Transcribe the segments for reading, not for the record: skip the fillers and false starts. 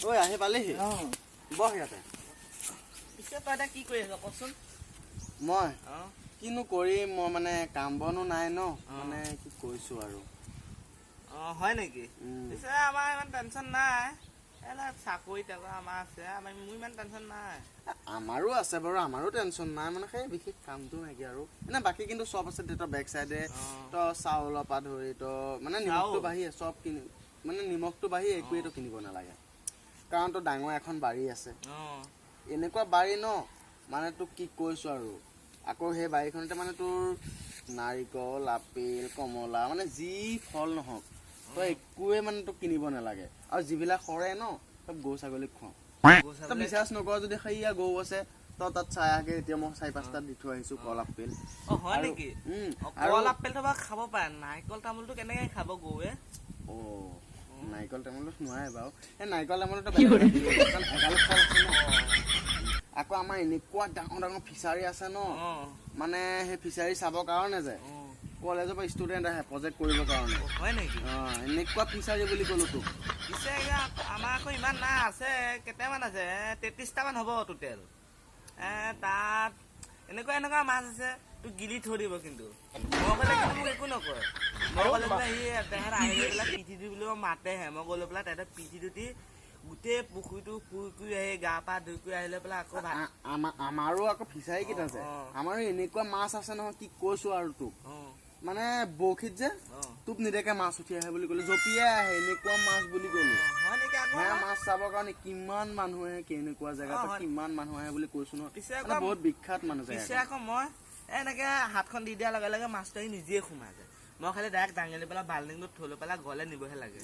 ঐ, আহি পালিহি? অঁ। বহ ইয়াতে। পিছে তই এতিয়া কি কৰি আছ, কচোন? মই অঁ। কিনো কৰিম, মই মানে কাম বনো নাই ন। মানে কি কৈছো আৰু। অঁ, হয় নেকি? উম। পিছে আমাৰ ইমান টেনশ্যন নাই, এইবিলাক চাকৰি তাকৰি আমাৰ আছে, আমাৰ মোৰ ইমান টেনশ্যন নাই। আমাৰো আছে বাৰু, আমাৰো টেনচন নাই, মানে সেই বিশেষ কামটো নাইকিয়া আৰু এনে বাকী কিন্তু চব আছে তই বেক চাইডে। তই চাউলৰ পৰা ধৰি তই মানে নিমখটো চাউল? বাঢ়ি চব কিনি, মানে নিমখটো বাঢ়ি একোৱেই কিনিব নালাগে, কাৰণ তোৰ ডাঙৰ এখন বাৰী আছে। এনেকুৱা বাৰী ন, মানে তোক কি কৈছো আৰু। আকৌ সেই বাৰীখনতে মানে তোৰ নাৰিকল, আপেল, কমলা, মানে যি ফল নহওক, তই একোৱে মানে তোক কিনিব নালাগে। আৰু যিবিলাক সৰে ন, চব গৰু ছাগলীক খুৱাওঁ। গৰু তই ছাগলী? বিশ্বাস নকৰ যদি সেইয়া গৰু আছে, তই তাত চাই আগে। এতিয়া মই চাৰি পাঁচটাত দি থৈ আহিছো কল, আপেল। অঁ, হয় নেকি? উম। অঁ। আৰু কল আপেলটো বাৰু খাব পাৰে, নাৰিকল তামোলটো কেনেকে খাব গৰুৱে? অ, নাৰিকল তামোলত নোৱাৰে বাৰু। এই নাৰিকল তামোলতো বেলেগ এটা দিয়ে, কাৰণ এগাল ফল আছে ন। আকৌ আমাৰ এনেকুৱা ডাঙৰ ডাঙৰ ফিচাৰী আছে ন, মানে সেই ফিচাৰী চাবৰ কাৰণে যে কলেজৰ পৰা ষ্টুডেণ্ট আহে প্ৰজেক্ট কৰিবৰ কাৰণে। অ, হয় নেকি? অ, এনেকুৱা ফিচাৰী বুলি ক'লো তোক। পিছে এতিয়া আমাৰ আকৌ ইমান নাই, আছে কেইটামান আছে, 33টামান হ'ব টোটেল। তাত এনেকুৱা এনেকুৱা মাছ আছে, তোক গিলি থৈ দিব। কিন্তু মই গ'লে কিন্তু মোক একো নকয়। মই গ'লে বোলে সি তেহেঁত আহি লৈ পেলাই পিঠি দি বুলি মাতেহে, মই গ'লে পেলাই তেহেঁতে পিঠি দুটি গোটেই পুখুৰীটো শুই কৰি আহি গা পা ধুই কৰি আহি লৈ পেলাই আকৌ ভাত আমাৰো আকৌ ফিচাৰী কেইটা যে, আমাৰো এনেকুৱা মাছ আছে নহয়, কি কৈছো আৰু তোক। মানে বৰশীত যে টোপ নিদিয়াকে মাছ উঠি আহে বুলি ক'লো, জঁপিয়াই আহে, এনেকুৱা মাছ বুলি ক'লো। হয় নেকি আকৌ? সেয়া মাছ চাবৰ কাৰণে কিমান মানুহ আহে, কেনেকুৱা জেগা, কিমান মানুহ আহে বুলি কৈছো নহয়। পিছে মানে আকৌ বহুত বিখ্যাত মানুহ পিছে জেগা। আকৌ মই এনেকে হাতখন দি দিয়াৰ লগে লগে মাছটো আহি নিজে সোমাই যায়। মই খালি ডাইৰেক্ট দাঙি লৈ পেলাই বাল্টিংটোত থৈ লৈ পেলাই ঘৰলৈ নিবহে লাগে।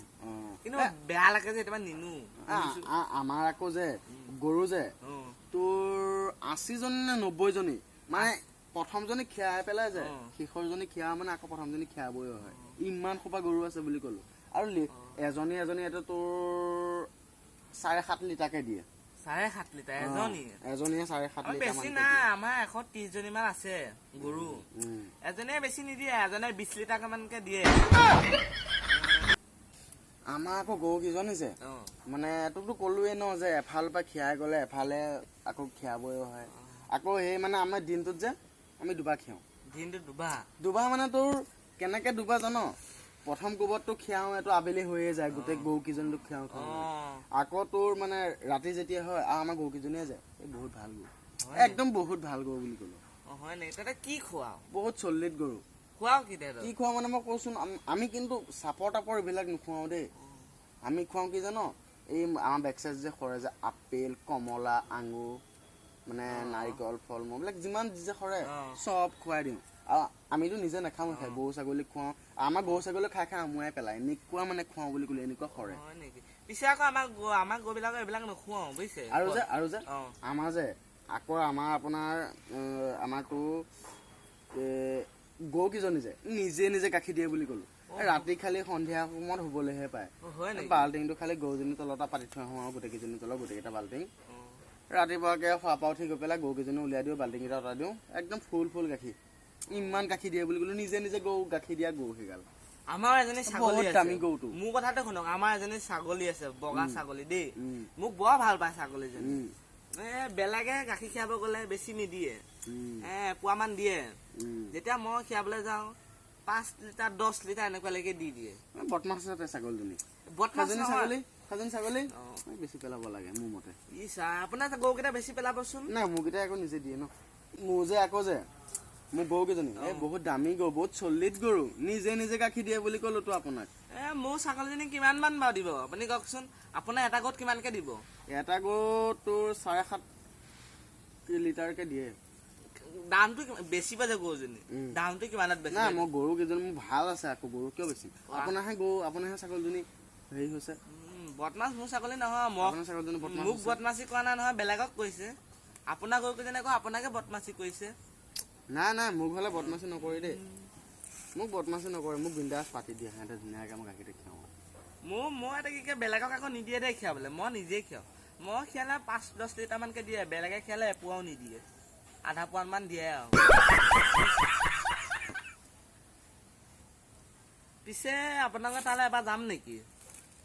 কিন্তু বেয়া লাগে যে কেতিয়াবা নিনো। আমাৰ আকৌ যে গৰু যে তোৰ 80জনী নে 90জনী, মানে প্ৰথমজনী খীৰাই পেলাই যে শেষৰজনী খীৰা, মানে আকৌ প্ৰথমজনী খীৰাবই হয়, ইমান সোপা গৰু আছে বুলি ক'লো। আৰু এজনী এজনী এটা তোৰ 7.5 লিটাৰকে দিয়ে। 7.5 লিটাৰ এজনী? এজনীয়ে 7.5 আমাৰ লিটাৰ বেছি মানকে নাই। দিয়ে। আমাৰ 130জনী মান আছে গৰু। এজনীয়ে বেছি নিদিয়ে, এজনে 20 লিটাৰ মানকে দিয়ে। আমাৰ আকৌ গৰু কেইজনী যে, মানে তোকতো ক'লোৱে ন যে এফালৰ পৰা খীৰাই গ'লে এফালে আকৌ খীৰাবই হয়। আকৌ সেই মানে আমাৰ দিনটোত যে আমি দুবাৰ খীৰাওঁ। দিনটো দুবাৰ? দুবাৰ মানে তোৰ কেনেকে দুবাৰ জান? প্ৰথম কোবতটো খীৰাওঁ, এইটো আবেলি হৈয়ে যায়, গোটেই গৰু কেইজনীটো খীৰাওঁ খীৰাওঁ। আকৌ তোৰ মানে ৰাতি যেতিয়া হয়, আৰু আমাৰ গৰু কেইজনীয়ে যে এই বহুত ভাল গৰু। হয়? একদম বহুত ভাল গৰু বুলি ক'লো। অ, হয় নেকি? তাতে কি খুৱাও? বহুত চল্লিত গৰু। খুৱাও কি তেহেঁতক? কি খুৱাওঁ মানে মই কৈছোন, আমি কিন্তু চাপৰ তাপৰ এইবিলাক নোখুৱাওঁ দেই। আমি খুৱাওঁ কি জান? এই আমাৰ বেক চাইড যে সৰে যে আপেল, কমলা, আঙুৰ, মানে নাৰিকল, ফল মূল এইবিলাক যিমান যি যে সৰে, চব খুৱাই দিওঁ। আৰু আমিতো নিজে নাখাওঁ, খাই গৰু ছাগলীক খুৱাওঁ। আমাৰ গৰু ছাগলী খাই খাই আমুৱাই পেলাই, এনেকুৱা মানে খুৱাওঁ বুলি ক'লে এনেকুৱা সৰে। হয় নেকি? পিছে আকৌ আমাৰ গৰুবিলাকক এইবিলাক নোখুৱাওঁ, বুজিছে? আৰু যে আমাৰ যে আকৌ আমাৰ আপোনাৰ আমাৰতো গৰুকেইজনী যে নিজে নিজে গাখীৰ দিয়ে বুলি ক'লো। এই ৰাতি খালি সন্ধিয়া সময়ত শুবলৈহে পায়। অ, হয় নেকি? বাল্টিংটো খালি গৰুজনীৰ তলত পাতি থৈ আহোঁ আৰু গোটেইকেইজনীৰ তলত গোটেইকেইটা বাল্টিং। ৰাতিপুৱাকে শোৱাৰ পৰা উঠি গৈ পেলাই গৰুকেইজনী উলিয়াই দিওঁ, বাল্টিংকেইটা অঁতৰাই দিওঁ, একদম ফুল ফুল গাখীৰ। ইমান গাখীৰ দিয়ে বুলি ক'লো, নিজে নিজে গৰু গাখীৰ দিয়া গৰু সেইগাল। আমাৰ এজনী ছাগলী বহুত আছে। দামী গৰুটো। মোৰ কথাটো শুনক, আমাৰ এজনী ছাগলী আছে, বগা ছাগলী দেই। মোক বৰ ভাল পায় ছাগলীজনী। বেলেগে গাখীৰ খীৰাব গ'লে বেছি নিদিয়ে, এপোৱামান দিয়ে। যেতিয়া মই খীৰাবলৈ যাওঁ, 5 লিটাৰ, 10 লিটাৰ এনেকুৱালৈকে দি দিয়ে। বদমাছ আছে ছাগলীজনী। বদমাছ সজনী নহয়। ছাগলী, সজনী ছাগলী এই বেছি পেলাব লাগে মোৰ মতে। ই চা, আপোনাৰ গৰুকেইটা বেছি পেলাবচোন। নাই, মোৰকেইটাই আকৌ নিজে দিয়ে ন। মোৰ যে আকৌ যে মোৰ গৰুকেইজনী এই বহুত দামী গৰু, বহুত চল্লিত গৰু, নিজে নিজে গাখীৰ দিয়ে বুলি ক'লো তো আপোনাক। মোৰ ছাগলীজনী কিমান মান বাৰু দিব, আপুনি কওকচোন। আপোনাৰ এটা গৰুত কিমানকে দিব? এটা গৰু তোৰ 7.5 লিটাৰকে দিয়ে। দামটো বেছি পাইছে গৰুজনী। দামটো কিমানত বেছি? নাই, মই গৰু কেইজনী মোৰ ভাল আছে, আকৌ গৰু কিয় বেছি? আপোনাৰহে গৰু, আপোনাৰহে ছাগলীজনী হেৰি হৈছে। বদমাছ মোৰ ছাগলী নহয় মই। আপোনাৰ ছাগলীজনী বদমাছ মোক হৈছে। বদমাচি কৰা নাই নহয়, বেলেগক কৈছে। আপোনাৰ গৰুকেইজনী আকৌ আপোনাকে বদমাচি কৰিছে। নাই নাই, মোক হ'লে বদমাচি নকৰে দেই। মোক বদমাচি নকৰে, মোক বিন্দাছ পাতি দিয়ে সিহঁতে, ধুনীয়াকৈ মই গাখীৰটো খীৰাওঁ। মই এটা কি কয়, বেলেগক আকৌ নিদিয়ে দেই খীৰাবলৈ, মই নিজেই খীৰাওঁ। মই খীৰালে 5-10 লিটাৰ মানকে দিয়ে, বেলেগে খীৰালে এপোৱাও নিদিয়ে, আধা পোৱামান দিয়ে। আৰু পিছে আপোনালোকৰ তালৈ এবাৰ যাম নেকি?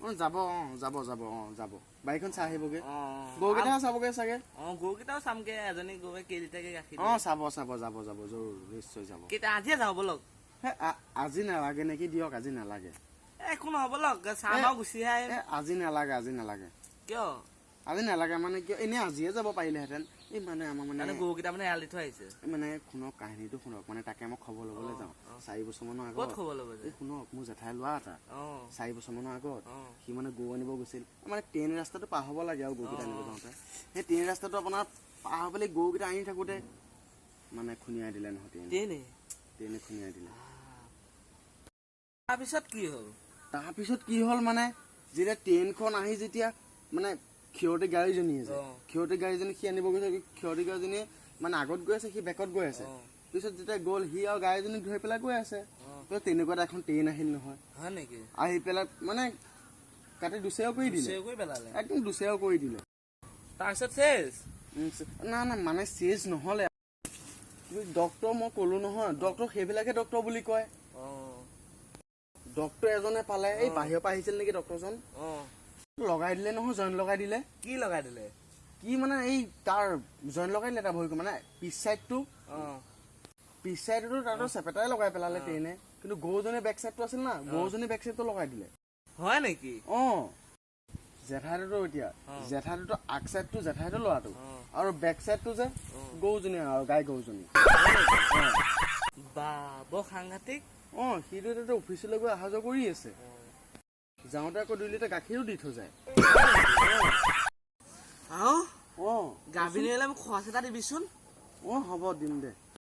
অঁ, যাব, অঁ, যাব যাব, অঁ, যাব, বাৰীখন চাই আহিবগৈ। অঁ। গৰুকেইটাও চাবগৈ চাগে। অঁ, গৰুকেইটাও চামগে, এজনী গৰুৱে কেইলিটাৰকে গাখীৰ অঁ। দিয়ে। চাব চাব, যাব যাব, জৰুৰ, নিশ্চয় যাব। কেইটা আজিয়ে যাওঁ ব'লক। হে, আজি নালাগে নেকি দিয়ক, আজি নালাগে। এ, একো নহ'ব, ব'লক, চাম আৰু গুচি আহিম। এ, আজি নালাগে, আজি নালাগে। কিয়? আজি নালাগে মানে কিয়, এনেই আজিয়ে যাব পাৰিলেহেঁতেন, এই মানে আমাৰ মানে মানে গৰুকেইটা মানে এৰাল দি থৈ আহিছে। এই মানে শুনক, কাহিনীটো শুনক, মানে তাকে মই খবৰ ল'বলৈ যাওঁ 4 বছৰমানৰ ক'ত আগত। খবৰ ল'ব এই যায়? শুনক, মোৰ জেঠাই লোৱা এটা, 4 বছৰমানৰ আগত সি মানে গৰু আনিব গৈছিল, মানে ট্ৰেইন ৰাস্তাটো পাৰ হ'ব লাগে আৰু গৰুকেইটা আনিব যাওঁতে সেই ট্ৰেইন ৰাস্তাটো আপোনাৰ পাৰ হৈ পেলাই গৰুকেইটা আনি থাকোঁতে মানে খুন্দিয়াই দিলে নহয় ট্ৰেইন। ট্ৰেইনে? ট্ৰেইনে খুন্দিয়াই দিলে। তাৰপিছত কি হ'ল? তাৰপিছত কি হ'ল মানে, যেতিয়া ট্ৰেইনখন আহি যেতিয়া মানে ক্ষিৰতী গাড়ীজনীয়ে যে ক্ষিৰতী গাড়ীজনী সি আনিব গৈছে, ক্ষিৰতী গাড়ীজনীয়ে মানে আগত গৈ আছে, সি বেকত গৈ আছে। পিছত যেতিয়া গ'ল, সি আৰু গাড়ীজনীক ধৰি পেলাই গৈ আছে, পিছত তেনেকুৱা এটা এখন ট্ৰেইন আহিল নহয়। হয় নেকি? আহি পেলাই মানে কাটি দুচেও কৰি দিলে। চেও কৰি পেলালে? একদম দুচেও কৰি দিলে। তাৰপিছত চেচ? না না, মানে চেজ নহ'লে ডক্তৰ, মই ক'লো নহয়, ডক্তৰ সেইবিলাকে ডক্তৰ বুলি কয়। ডক্তৰ এজনে পালে, এই বাহিৰৰ পৰা আহিছিল নেকি ডক্তৰজন, লগাই দিলে নহয়, জইন লগাই দিলে। কি লগাই দিলে? কি মানে, এই তাৰ জইন লগাই দিলে তাৰ ভৰিখন, মানে পিছ চাইডটো। পিছ চাইডটো তাতো চেপেটাই লগাই পেলালে ট্ৰেইনে, কিন্তু গৰুজনী বেক চাইডটো আছিল না, গৰুজনী বেক চাইডটো লগাই দিলে। হয় নেকি? অ, জেঠাইটোতো এতিয়া জেঠাইটোতো আগ চাইডটো জেঠাইটো ল'ৰাটো আৰু বেক চাইডটো যে গৰুজনী আৰু গাই গৰুজনী। বা, বৰ সাংঘাতিক। অ, সিটো এতিয়া অফিচলৈ গৈ অহা যোৱা কৰি আছে, যাওঁতে আকৌ 2 লিটাৰ গাখীৰো দি থৈ যায়। আৰু অ। গাভিনী হ'লে মোক খৰচ এটা দিবিচোন। অ, হ'ব, দিম দে।